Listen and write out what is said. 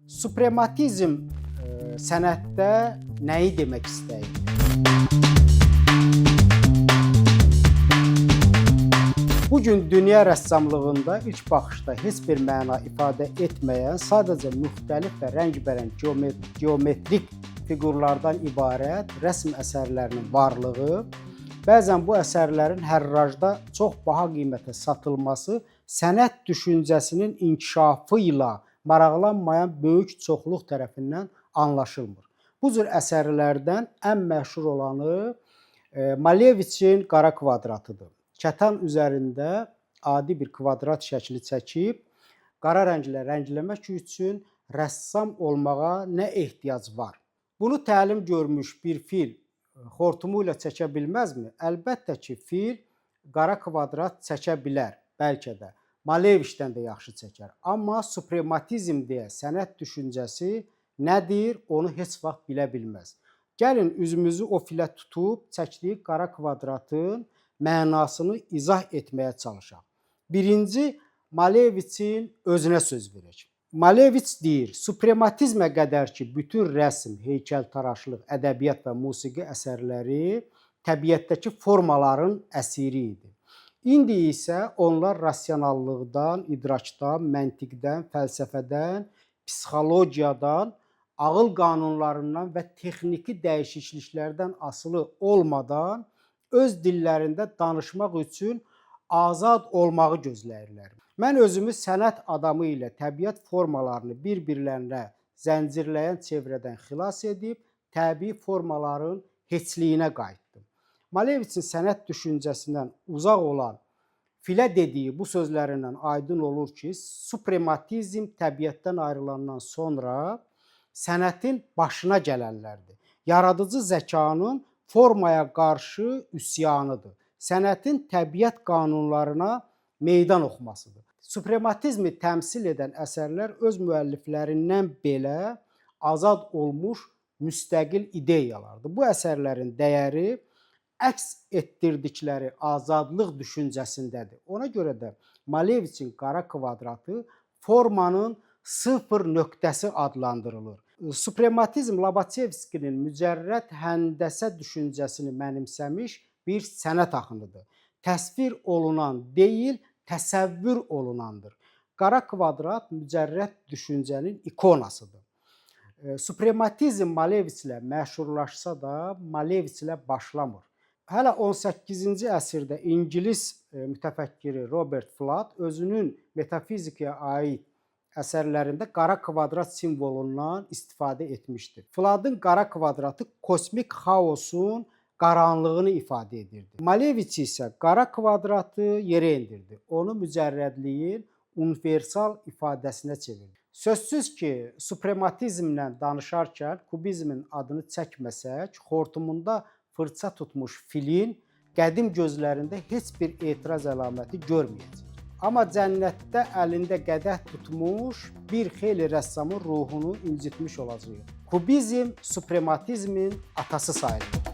Suprematizm sənətdə nəyi demək istəyir? Bu gün dünya rəssamlığında ilk baxışda heç bir məna ifadə etməyən, sadəcə müxtəlif və rəngbərəng geometrik fiqurlardan ibarət rəsm əsərlərinin varlığı, bəzən bu əsərlərin hərracda çox baha qiymətə satılması sənət düşüncəsinin inkişafı ilə maraqlanmayan böyük çoxluq tərəfindən anlaşılmır. Bu cür əsərlərdən ən məşhur olanı Maleviçin qara kvadratıdır. Kətan üzərində adi bir kvadrat şəkli çəkib qara rənglə rəngləmək üçün rəssam olmağa nə ehtiyac var? Bunu təlim görmüş bir fil xortumu ilə çəkə bilməzmi? Əlbəttə ki, fil qara kvadrat çəkə bilər, bəlkə də Maleviçdən də yaxşı çəkər. Amma suprematizm deyə sənət düşüncəsi nədir, onu heç vaxt bilə bilməz. Gəlin üzümüzü o filə tutub çəkdiyi qara kvadratın mənasını izah etməyə çalışaq. Birinci, Maleviçin özünə söz verək. Maleviç deyir, suprematizmə qədər ki, bütün rəsm, heykəltaraşlıq, ədəbiyyat və musiqi əsərləri təbiətdəki formaların əsiri idi. İndi isə onlar rasionallıqdan, idrakdan, məntiqdən, fəlsəfədən, psixologiyadan, ağıl qanunlarından və texniki dəyişikliklərdən asılı olmadan öz dillərində danışmaq üçün azad olmağı gözləyirlər. Mən özümü sənət adamı ilə təbiət formalarını bir-birlərinə zəncirləyən çevrədən xilas edib təbii formaların heçliyinə qayıtdım. Maleviçin sənət düşüncəsindən uzaq olan filə dediyi bu sözlərindən aydın olur ki, suprematizm təbiətdən ayrılandan sonra sənətin başına gələnlərdir. Yaradıcı zəkanın formaya qarşı üsyanıdır. Sənətin təbiət qanunlarına meydan oxumasıdır. Suprematizmi təmsil edən əsərlər öz müəlliflərindən belə azad olmuş müstəqil ideyalardır. Bu əsərlərin dəyəri əks etdirdikləri azadlıq düşüncəsindədir. Ona görə də Maleviçin qara kvadratı formanın sıfır nöqtəsi adlandırılır. Suprematizm Lobaçevskinin mücərrəd həndəsə düşüncəsini mənimsəmiş bir sənət axınıdır. Təsvir olunan deyil, təsəvvür olunandır. Qara kvadrat mücərrəd düşüncənin ikonasıdır. Suprematizm Maleviçlə məşhurlaşsa da, Maleviçlə başlamır. Hələ 18-ci əsrdə ingilis mütəfəkkiri Robert Fludd özünün metafizikaya aid əsərlərində qara kvadrat simvolundan istifadə etmişdir. Fluddın qara kvadratı kosmik xaosun qaranlığını ifadə edirdi. Maleviç isə qara kvadratı yerə endirdi. Onu mücərrədliyin universal ifadəsinə çevirdi. Sözsüz ki, suprematizmlə danışarkən kubizmin adını çəkməsək, xortumunda fırça tutmuş filin qədim gözlərində heç bir etiraz əlaməti görməyəcək. Amma cənnətdə əlində qədəh tutmuş bir xeyli rəssamın ruhunu incitmiş olacağıq. Kubizm suprematizmin atası sayılır.